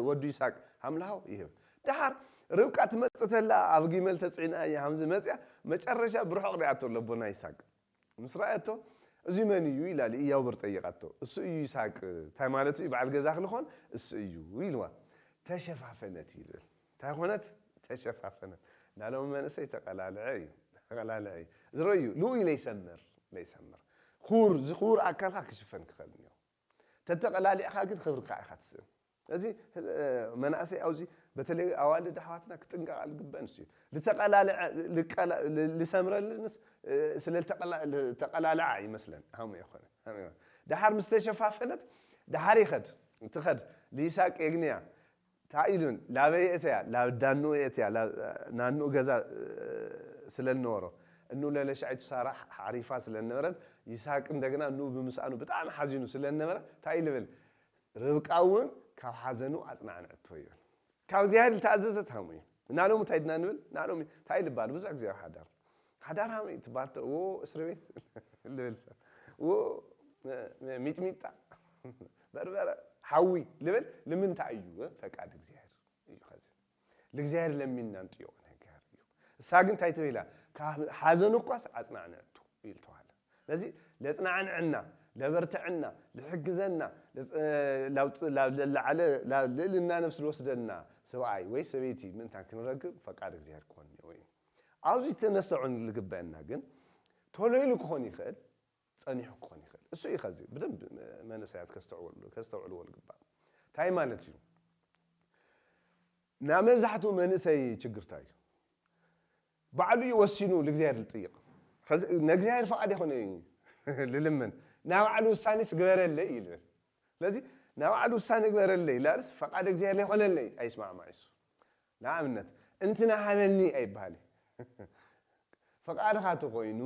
ወዱ ይስሐቅ ሃምላሃው ይህብ ደሓር ርብቃ ትመጽእ ተላ ኣብ ጊመል ተጽዒና እያ ሃምዚ መጽያ መጨረሻ ብርሑቕ ሪኣቶ ለቦና ይስሐቅ ምስ ረኣየቶ እዚ መን እዩ ኢላ ልእያውብር ጠይቃቶ እሱ እዩ ይስሐቅ እንታይ ማለት እዩ በዓል ገዛ ክልኾን እሱ እዩ ኢልዋ ተሸፋፈነት ይብል እንታይ ኮነት ተሸፋፈነት ናሎም መንእሰይ ተቀላልዐ እዩ ተቀላልዐ እዩ ዝረዩ ልኡ ለይሰምር ለይሰምር ክቡር ዝክቡር ኣካልካ ክሽፈን ክኸል እኒኦ ተተቀላሊዕካ ግን ክብርካ ኢካ ትስእን እዚ መናእሰይ ኣብዚ በተለይ ኣዋልድ ኣሕዋትና ክጥንቀቃ ዝግበአን እሱ እዩ ልሰምረልንስ ስለተቀላልዓ ይመስለን ሃሙ ይኮነ ደሓር ምስ ተሸፋፈነት ደሓር ይኸድ ትኸድ ልይሳቅ የግንያ እንታይ ኢሉን ላበይ እተያ ላብ ዳኑ እተያ ናኑ ገዛ ስለ ዝነበሮ እኑ ለለሻይቱ ሳራ ሓሪፋ ስለ ዝነበረት ይስሐቅ እንደገና እኑ ብምስኣኑ ብጣዕሚ ሓዚኑ ስለ ዝነበረ እንታይ ልብል ርብቃ እውን ካብ ሓዘኑ ኣጽናዕንዕቶ ይብል ካብ እግዚኣብሔር ዝተኣዘዘት ሃሙ እዩ ናሎም እንታይ ድና ንብል ናሎም እንታይ ልባል ብዙሕ ግዜ ኣብ ሓዳር ሓዳር ሃመይ ትባል ዎ እስሪ ቤት ልብል ሰብ ዎ ሚጥሚጣ በርበረ ሓዊ ልብል ንምንታይ እዩ ፈቃድ እግዚኣብሔር እዩ ኸዚ ልእግዚኣብሔር ለሚንና ንጥይቆ ነገር እዩ እሳ ግን እንታይ ተበላ ካብ ሓዘኑ እኳስ ኣጽናዕንዕቱ ኢሉ ተባለ ስለዚ ለጽናዕንዕና ለበርትዕና ልሕግዘና ለዓለ ልእልና ነብሲ ልወስደና ሰብኣይ ወይ ሰበይቲ ምእንታን ክንረክብ ፈቃድ እግዚኣብሔር ክኾን እኒኦ እዩ ኣብዚ ተነስዖ ልግበአና ግን ቶሎ ኢሉ ክኾን ይኽእል ጸኒሑ ክኾን ይኽእል እሱ እዩ ኸዚ ብደንብ መንእሰያት ከስተውዕልዎ ልግባእ እንታይ ማለት እዩ ናብ መብዛሕትኡ መንእሰይ ችግርታ እዩ ባዕሉ እዩ ወሲኑ ልእግዚኣብሔር ልጥይቕ ነእግዚኣብሔር ፍቓድ ይኾነ እዩ ልልምን ናብ ባዕሉ ውሳኔ ስግበረለይ እዩ ልብል ስለዚ ናብ ባዕሉ ውሳኔ ግበረለይ ላርስ ፈቓድ እግዚኣብሔር ይኾነለይ ኣይስማዕማዕ ይሱ ንኣብነት እንትና ሃበኒ ኣይበሃል ፈቓድኻ ተኾይኑ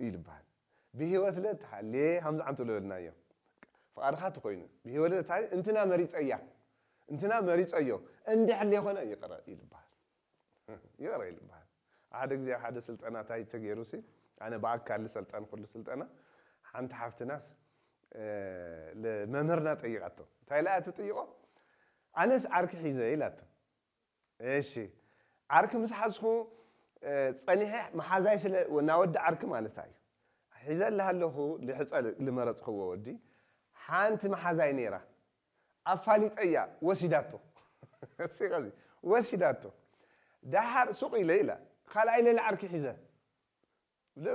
ይልበሃል ብህይወት ለ ተሃልየ ሃምዚ ዓንቱ ልበልናዮ ፍቓድኻ ተኾይኑ ብህይወት ለ ተሃልየ እንትና መሪፀያ እንትና መሪፀዮ እንድሕር ዘይኮነ ይቕረ ይልበሃል ይቕረ ይልበሃል ሓደ ግዜ ሓደ ስልጠና እንታይ ተገይሩ ሲ ኣነ ብኣካል ዝሰልጠን ኩሉ ስልጠና ሓንቲ ሓፍትናስ መምህርና ጠይቃቶ እንታይ ኢላ ትጥይቆ ኣነስ ዓርኪ ሒዘ ኢላቶ እሺ ዓርኪ ምስ ሓዝኹ ጸኒሐ መሓዛይ ስለ ናወዲ ዓርኪ ማለት እዩ ሒዘ ኣለሃለኹ ልሕፀ ልመረፅኽዎ ወዲ ሓንቲ መሓዛይ ነይራ ኣፋሊጠያ ወሲዳቶ ወሲዳቶ ዳሓር ሱቕ ኢለ ኢላ ካልኣይ ሌላ ዓርኪ ሒዘ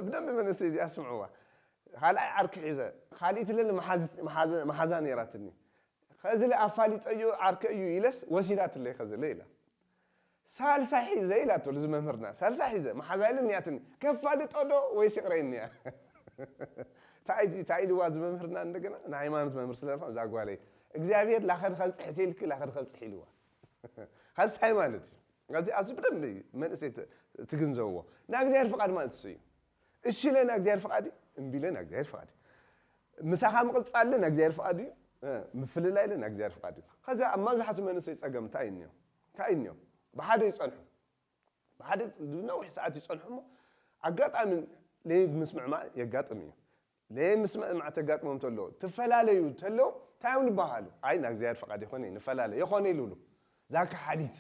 ብደንብ መንእሰይ እዚኣ ስምዕዋ ካልኣይ ዓርኪ ሒዘ ካልኢት ለለ መሓዛ ነይራትኒ ኸዚ ለ ኣፋሊጠዮ ዓርከ እዩ ኢለስ ወሲዳትለይ ኸዚ ለ ኢላ ሳልሳይ ሒዘ ኢላቶ ልዚ መምህርና ሳልሳይ ሒዘ መሓዛ ኢለ እኒኣትኒ ከፋልጦ ዶ ወይስ ይቕረይ እኒኣ እንታይ ኢልዋ እዚ መምህርና እንደገና ንሃይማኖት መምህር ስለልካ እዛ ጓለይ እግዚኣብሔር ላኸድ ከብፅሕ ተይልክ ላኸድ ከብፅሕ ኢልዋ ኸዚ እንታይ ማለት እዩ እዚ ኣብዚ ብደንብ መንእሰይ ትግንዘብዎ ናይ እግዚኣብሔር ፍቓድ ማለት እሱ እዩ እሺ ኢለ ናይ እግዚኣብሔር ፍቓድ እዩ እምቢ ኢለ ናይ እግዚኣብሔር ፍቓድ እዩ ምሳኻ ምቕጻል ኢለ ናይ እግዚኣብሔር ፍቓድ እዩ ምፍልላይ ኢለ ናይ እግዚኣብሔር ፍቓድ እዩ ከዚ ኣብ መብዛሕትኡ መንእሰይ ጸገም እንታይ እዩ እንታይ እዩ ብሓደ ይጸንሑ ብሓደ ነዊሕ ሰዓት ይጸንሑ እሞ ኣጋጣሚ ለይምስምዕማዕ የጋጥም እዩ ለየምስምዕማዕ ተጋጥሞም ተሎ ትፈላለዩ ተሎ እንታይ እዮም ዝበሃሉ ኣይ ናይ እግዚኣብሔር ፍቓድ ይኾነ ንፈላለ ይኾነ ይልብሉ እዛ ከሓዲት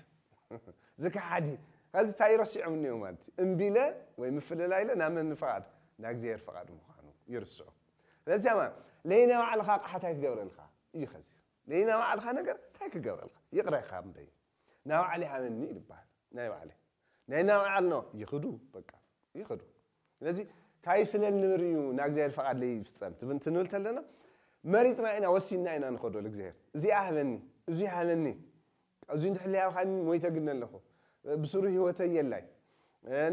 እዚ ከሓዲ ከዚ እንታይ ረሲዖም እኒኦ ማለት እዩ እምቢለ ወይ ምፍልላይለ ናብ መን ፍቓድ ናብ እግዚኣብሔር ፍቓድ ምዃኑ ይርስዑ ስለዚያ ማለት ለይና ባዕልኻ ቃሓታይ ክገብረልካ እዩ ከዚ ለይና ባዕልኻ ነገር እንታይ ክገብረልካ ይቕረኻ እምበይ ናብ ባዕለይ ሃበኒ ይልበሃል ናይ ባዕለይ ናይ ናብ ባዕል ነው ይኽዱ በቃ ይኽዱ ስለዚ እንታይ ስለ ንብር እዩ ናብ እግዚኣብሔር ፍቓድ ለይፍፀም ትብል ትንብል ተለና መሪፅና ኢና ወሲንና ኢና ንኸዶ ልእግዚኣብሔር እዚኣ ሃበኒ እዚ ሃበኒ እዚ እንድሕር ለያብኻኒ ሞይተ ግነ ኣለኹ ብስሩ ህይወተይ የላይ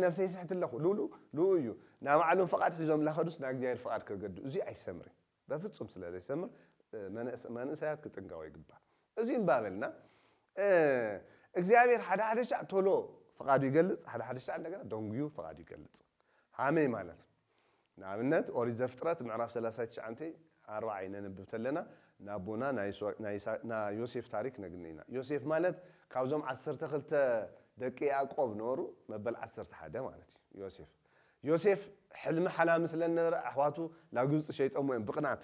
ነፍሰይ ስሕት ኣለኹ ልብሉ ልኡ እዩ ናብ ባዕሎም ፍቓድ ሒዞም ላኸዱስ ናብ እግዚኣብሔር ፍቓድ ከገዱ እዚ ኣይሰምርን በፍጹም ስለ ዘይሰምር መንእሰያት ክጥንቀቑ ይግባእ። እዚ እምባበልና እግዚኣብሔር ሓደ ሓደ ሻዕ ቶሎ ፍቓዱ ይገልጽ፣ ሓደ ሓደ ሻዕ እንደገና ደንጉዩ ፍቓዱ ይገልጽ። ሃመይ ማለት ንኣብነት ኦሪት ዘፍጥረት ምዕራፍ ሰላሳ ትሽዓተ ኣርባዓ ነንብብ ተለና ንኣቦና ናይ ዮሴፍ ታሪክ ነግኒ ኢና። ዮሴፍ ማለት ካብዞም ዓሰርተ ክልተ ደቂ ያዕቆብ ነበሩ መበል ዓሰርተ ሓደ ማለት እዩ ዮሴፍ። ዮሴፍ ሕልሚ ሓላሚ ስለ ነበረ ኣሕዋቱ ናብ ግብፂ ሸይጦሞ እዮም ብቕናት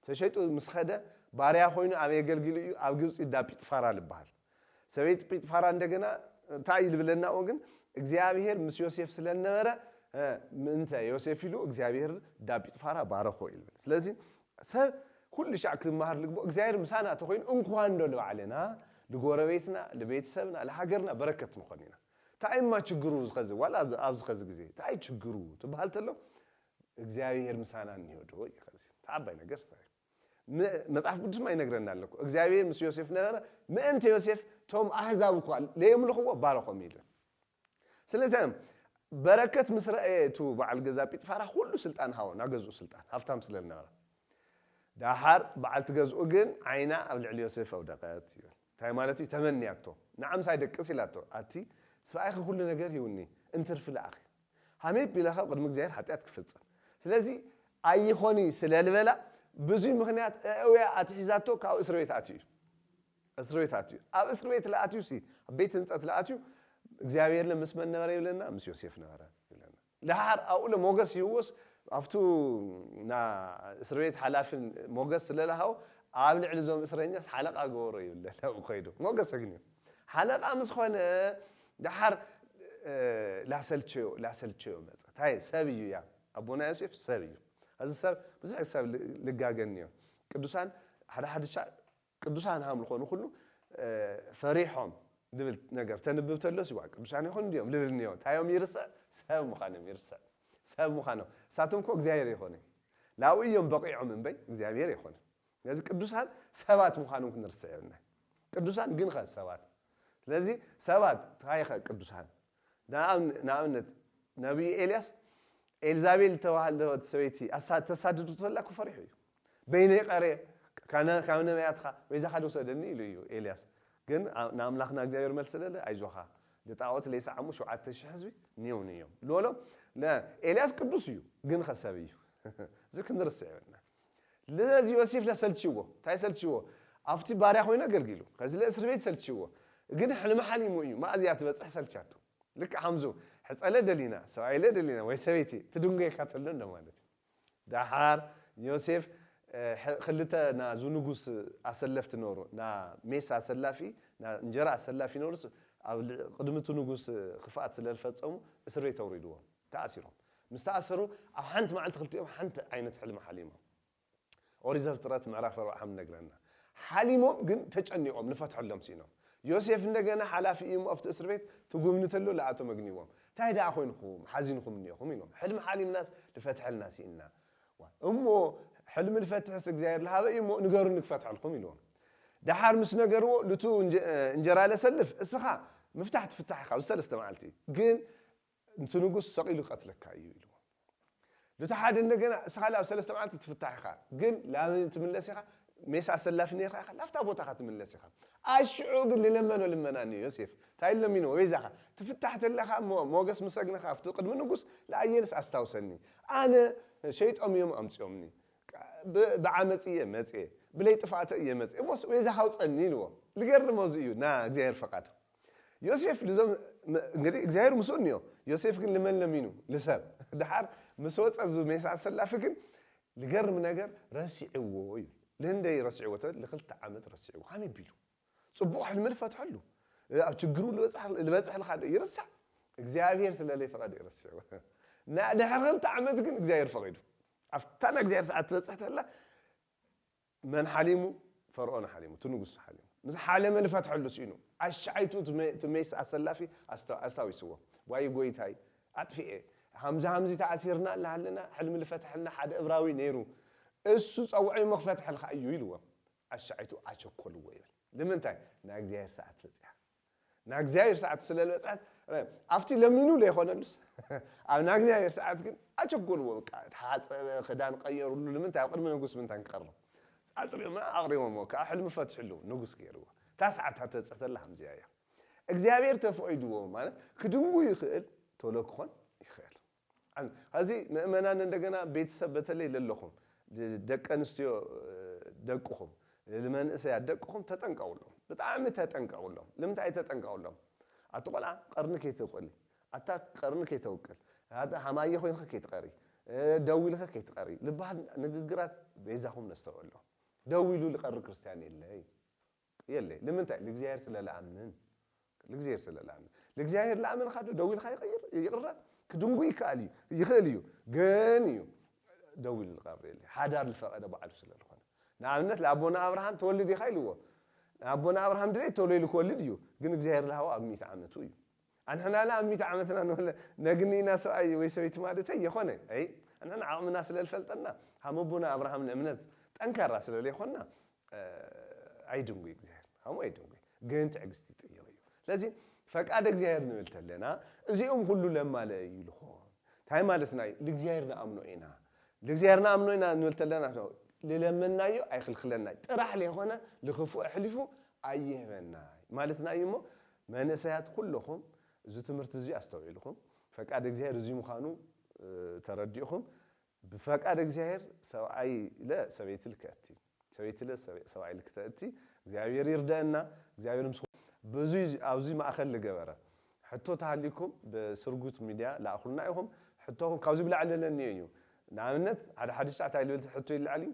ተሸይጡ ምስ ኸደ ባርያ ኮይኑ ኣበይ ኣገልጊሉ እዩ ኣብ ግብፂ ዳ ጲጥፋራ ዝበሃል ሰበይቲ ጲጥፋራ እንደገና እንታይ እዩ ልብለና ግን እግዚኣብሔር ምስ ዮሴፍ ስለ ነበረ ምእንተ ዮሴፍ ኢሉ እግዚኣብሔር ዳ ጲጥፋራ ባረኾ እዩ ልብል ስለዚ ሰብ ኩሉ ሻዕ ክመሃር ልግቦ እግዚኣብሔር ምሳና ተኮይኑ እንኳን ዶ ንባዕልና ንጎረቤትና ንቤተሰብና ንሃገርና በረከት ንኾን ኢና እንታይ እማ ችግሩ ዝኸዚ ዋላ ኣብዚ ኸዚ ግዜ እንታይ ችግሩ ትበሃል ተሎ እግዚኣብሔር ምሳና እኒሆ ዶ እዩ ኸዚ ተዓባይ ነገር ሳ መጽሓፍ ቅዱስ ማ ይነግረና ኣለኩ እግዚኣብሔር ምስ ዮሴፍ ነበረ ምእንቲ ዮሴፍ ቶም ኣህዛብ እኳ ለየምልኽዎ ባረኾም ኢሉ ስለዚ በረከት ምስ ረአየ እቲ በዓል ገዛ ጲጥፋራ ኩሉ ስልጣን ሃቦ ናገዝኡ ስልጣን ሃብታም ስለ ዝነበረ ዳሓር በዓልቲ ገዝኡ ግን ዓይና ኣብ ልዕሊ ዮሴፍ ኣውደቀት ይብል እንታይ ማለት እዩ? ተመንያቶ። ንዓ ምሳይ ደቅስ ኢላቶ። ኣቲ ስብኣይኺ ኩሉ ነገር ሂውኒ፣ እንትርፊ ለኣኺ። ሃመይ ቢላ ካብ ቅድሚ እግዚኣብሔር ሓጢኣት ክፍጽም። ስለዚ ኣይኾኒ ስለ ዝበላ ብዙይ ምኽንያት ኣእውያ ኣትሒዛቶ ካብ እስር ቤት ኣትዩ እዩ። እስር ቤት ኣትዩ። ኣብ እስር ቤት ለኣትዩ ሲ ኣብ ቤት ህንጸት ለኣትዩ እግዚኣብሔር ምስ መን ነበረ ይብለና? ምስ ዮሴፍ ነበረ ይብለና። ደሓር ኣብኡ ለሞገስ ይህዎስ ኣብቱ ና እስር ቤት ሓላፊ ሞገስ ስለ ለሃቦ ኣብ ልዕሊ እዞም እስረኛስ ሓለቃ ገበሮ ይብለ ለብኡ ከይዱ ሞገስ ኣግንዩ። ሓለቃ ምስ ኾነ ደሓር እ፣ ላሰልቸዮ ላሰልቸዮ መጸ። እንታይ ሰብ እዩ ያ ኣቦና ዮሴፍ ሰብ እዩ። እዚ ሰብ ብዙሕ ሰብ ል- ልጋገን እዮ። ቅዱሳን ሓደ ሓደ ሻ ቅዱሳን ሃም ዝኾኑ ኩሉ እ፣ ፈሪሖም ዝብል ነገር ተንብብ ተሎስ ይዋ ቅዱሳን ይኹን እንዲዮም ልብል እኒዮ። እንታይ እዮም ይርስዕ? ሰብ ምዃኖም ይርስዕ። ሰብ ምዃኖም እሳቶም እኮ እግዚኣብሔር ይኾነ ላብኡ እዮም በቂዖም እምበይ እግዚኣብሔር ይኾነ። ነዚ ቅዱሳን ሰባት ምዃኖም ክንርስዕ የብልና። ቅዱሳን ግን ኸ ሰባት። ስለዚ ሰባት እንታይ ኸ ቅዱሳን ንኣብን- ንኣብነት ነቢዩ ኤልያስ ኤልዛቤል ዝተባህለት ሰበይቲ ኣሳ- ተሳድዱ ተላ እኮ ፈሪሑ እዩ። በይነይ ቀርየ ካነ- ካብ ነቢያትኻ በይዛኻ ድውሰደኒ ኢሉ እዩ ኤልያስ። ግን ኣ- ንኣምላኽና እግዚኣብሔር መልሲ ደለ ኣይዞኻ ልጣዖት ለይሰዓሙ ሸውዓተ ሽሕ ህዝቢ ንየው ንዮም ዝበሎ። ኤልያስ ቅዱስ እዩ ግን ኸሰብ እዩ። እዚ ክንርስዕ ይብልና። ስለዚ ዮሴፍ ለሰልችዎ እንታይ ሰልችዎ? ኣብቲ ባርያ ኮይኑ ኣገልጊሉ ከዚ ለእስር ቤት ሰልችዎ። ግን ሕልሚ ሓሊሙ እዩ ማእዝያ ትበፅሕ ሰልቻቱ። ልክዕ ሓምዙ ሕፀለ ደሊና ሰብኣይለ ደሊና ወይ ሰበይቲ ትድንጎየካ ተሎ እንደ ማለት እዩ። ደሓር ዮሴፍ እ፣ ሕ- ክልተ ናዙ ንጉስ ኣሰለፍቲ ነበሩ። ና ሜስ ኣሰላፊ ና እንጀራ ኣሰላፊ ነበሩ። ስ- ኣብ ል- ቅድሚ እቲ ንጉስ ክፍኣት ስለ ዝፈጸሙ እስር ቤት ኣውሪድዎም ተኣሲሮም። ምስ ተኣሰሩ ኣብ ሓንቲ መዓልቲ ክልቲኦም ሓንቲ ዓይነት ሕልሚ ሓሊሞም። ኦሪት ዘፍጥረት ምዕራፍ ኣርባዓ ከም ነግረና ሓሊሞም ግን ተጨኒቖም ንፈትሐሎም ሲኢኖም። ዮሴፍ እንደገና ሓላፊ እዩ እሞ ኣብቲ እስር ቤት ትጉብኒ ተሎ ለኣቶም ኣግኒዎም እንታይ ደኣ ኮይንኩም ሓዚንኩም እኒኹም ኢሎም ሕልሚ ሓሊምናስ ንፈትሐልና ሲኢና። እሞ ሕልሚ ንፈትሕስ እግዚኣብሔር ለሃበ እዩ እሞ ንገሩኒ ክፈትሐልኩም ኢልዎም። ደሓር ምስ ነገርዎ ልቱ እንጀ- እንጀራ ለሰልፍ እስኻ ምፍታሕ ትፍታሕ ኢኻ ኣብዚ ሰለስተ መዓልቲ ግን እቲ ንጉስ ሰቒሉ ቀትለካ እዩ ኢልዎ። ልቱ ሓደ እንደገና እስኻ ኣብ ሰለስተ መዓልቲ ትፍታሕ ኢኻ ግን ላብ ትምለስ ኢኻ ሜሳ ኣሰላፊ ነርካ ኢኻ ላብታ ቦታኻ ትምለስ ኢኻ። ኣሽዑ ግን ልለመኖ ልመና እኒ ዮሴፍ እንታይ ለሚንዎ በይዛኻ ትፍታሕ ተለኻ እሞ ሞገስ ምሰግንኻ ኣብቲ ቅድሚ ንጉስ ለኣየንስ ኣስታውሰኒ ኣነ ሸይጦም እዮም ኣምፅኦምኒ ብ- ብዓመፅ እየ መፅየ ብለይ ጥፋእተ እየ መፅየ እሞስ በይዛኻ ኣውፀኒ ኢልዎ። ልገርሞ እዚ እዩ ና እግዚኣብሔር ፈቃድ ዮሴፍ ልዞም እንግዲህ እግዚኣብሔር ምስኡ እኒኦ ዮሴፍ ግን ልመን ለሚኑ ልሰብ ድሓር ምስ ወፀ እዚ ሜሳ ኣሰላፊ ግን ልገርም ነገር ረሲዕዎ እዩ። ልህንደይ ረሲዕዎ ተብል ልክልተ ዓመት ረሲዕዎ ከመይ ቢሉ ፅቡቕ ሕልሚ ልፈትሐሉ ኣብ ችግሩ ልበፅሕ ልካ ዶ ይርሳዕ እግዚኣብሔር ስለ ለይፈቐደ ይረስዕዎ። ድሕሪ ክልተ ዓመት ግን እግዚኣብሔር ፈቒዱ ኣብታ ናይ እግዚኣብሔር ሰዓት ትበፅሕ ተላ መን ሓሊሙ ፈርኦን ሓሊሙ እቲ ንጉስ ሓሊሙ ምስ ሓለመ ልፈትሐሉ ስኢኑ ኣሻዓይቱ እቲ ሜስ ኣሰላፊ ኣስታዊስዎ ዋይ ጎይታይ ኣጥፍኤ ሃምዚ ሃምዚ ተኣሲርና ኣለሃለና ሕልሚ ልፈትሐልና ሓደ እብራዊ ነይሩ እሱ ፀውዐ እሞ ክፈትሐልካ እዩ ኢልዎ ኣሻዓይቱ ኣቸኮልዎ ይብል ንምንታይ ናይ እግዚኣብሔር ሰዓት በፂሓ ናብ እግዚኣብሔር ሰዓት ስለ ዝበፅሐት ኣብቲ ለሚኑ ለይኮነሉስ ኣብ ናብ እግዚኣብሔር ሰዓት ግን ኣቸጎልዎ በቃ ተሓፀበ ክዳን ቀየሩሉ ንምንታይ ኣብ ቅድሚ ንጉስ ምንታይ ክቀርብ ኣፅሪዮምና ኣቕሪቦሞ ከዓ ሕልሚ ፈትሕሉ ንጉስ ገይርዎ እታ ሰዓት ተበፅሕተላ ከምዚኣ እያ እግዚኣብሔር ተፈቂድዎ ማለት ክድንጉ ይኽእል ቶሎ ክኾን ይኽእል ሕዚ ምእመናን እንደገና ቤተሰብ በተለይ ለለኹም ደቂ ኣንስትዮ ደቅኹም ንመንእሰያት ደቅኹም ተጠንቀቑሎም ብጣዕሚ ተጠንቀቑሎም ንምንታይ ተጠንቀቑሎም ኣቲ ቆልዓ ቀርኒ ከይተውቅል ኣታ ቀርኒ ከይተውቅል ሃማየ ኮይንካ ከይትቀሪ ደው ኢልካ ከይትቀሪ ዝበሃል ንግግራት በይዛኹም ነስተውዕሎ ደው ኢሉ ዝቀሪ ክርስትያን የለ የለ ንምንታይ ልእግዚኣብሔር ስለ ለኣምን ልእግዚኣብሔር ስለ ለኣምን ልእግዚኣብሔር ለኣመንካ ዶ ደው ኢልካ ይቀይር ይቅረ ክድንጉ ይከኣል እዩ ይኽእል እዩ ግን እዩ ደው ኢሉ ዝቀሪ የለ ሓዳር ዝፈቀደ ባዕሉ ስለ ዝኾነ ንኣብነት ለኣቦና ኣብርሃም ተወልድ ኢኻ ኢልዎ ንኣቦና ኣብርሃም ድሌት ተሎ ኢሉ ክወልድ እዩ ግን እግዚኣብሔር ለሃቦ ኣብ ሚእቲ ዓመቱ እዩ ኣንሕና ላ ኣብ ሚእቲ ዓመትና ንበለ ነግኒና ሰብኣይ ወይ ሰበይቲ ማለተይ የኾነ ኣይ ኣንሕና ዓቕምና ስለ ዝፈልጠና ሃም ኣቦና ኣብርሃም ንእምነት ጠንካራ ስለ ዘይኮንና ኣይድንጉ እግዚኣብሔር ሃሙ ኣይድንጉ ግን ትዕግስቲ ይጥይቕ እዩ ስለዚ ፈቃድ እግዚኣብሔር ንብል ተለና እዚኦም ኩሉ ለማለ እዩ ልኾን እንታይ ማለትና እዩ ልእግዚኣብሔር ንኣምኖ ኢና ልእግዚኣብሔር ንኣምኖ ኢና ንብል ተለና ልለመናዮ ኣይክልክለና ጥራሕ ለይኮነ ልክፉእ ኣሕሊፉ ኣይህበና ማለትና እዩ እሞ፣ መንእሰያት ኩለኹም እዚ ትምህርቲ እዚ ኣስተውዒልኹም፣ ፈቃድ እግዚኣብሔር እዚ ምዃኑ፣ እ፣ ተረዲእኹም፣ ብፈቃድ እግዚኣብሔር ሰብኣይ ኢለ ሰበይቲ ልክእቲ፣ ሰበይቲ ኢለ ሰበ-፣ ሰብኣይ ልክተእቲ፣ እግዚኣብሔር ይርደአና፣ እግዚኣብሔር ምስ ብዙ ኣብዚ ማእከል ልገበረ። ሕቶ ተሃሊኩም ብስርጉት ሚድያ ለኣኹልና ኢኹም። ሕቶኹም ካብዚ ብላዕሊ ለለኒ እዩ። ንኣብነት፣ ሓደ ሓድሽ ሰዓት ኣይልብል ሕቶ ይለዓል እዩ።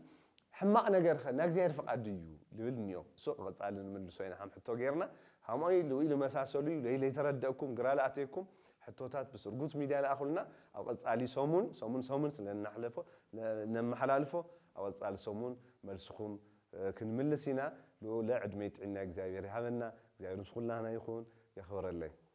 ሕማቕ ነገር ኸ ናይ እግዚኣብሔር ፍቓድ ድዩ? ልብል እኒኦ። እሱ ቀጻሊ ንምልሶ ኢና። ሓም ሕቶ ጌርና፣ ሃምኡ ኢሉ ኢሉ መሳሰሉ ኢሉ ኢሉ ዘይተረደእኩም፣ ግራ ለኣተየኩም፣ ሕቶታት ብስርጉት ሚድያ ለኣኹልና። ኣብ ቀጻሊ ሰሙን፣ ሰሙን፣ ሰሙን ስለ ነናሕለፎ፣ ነ-፣ ነመሓላልፎ፣ ኣብ ቀጻሊ ሰሙን መልስኹም፣ እ፣ ክንምልስ ኢና። ልኡለ ዕድመ ጥዕና እግዚኣብሔር ይሃበና። እግዚኣብሔር ምስ ኩላህና ይኹን። የኽብረለይ።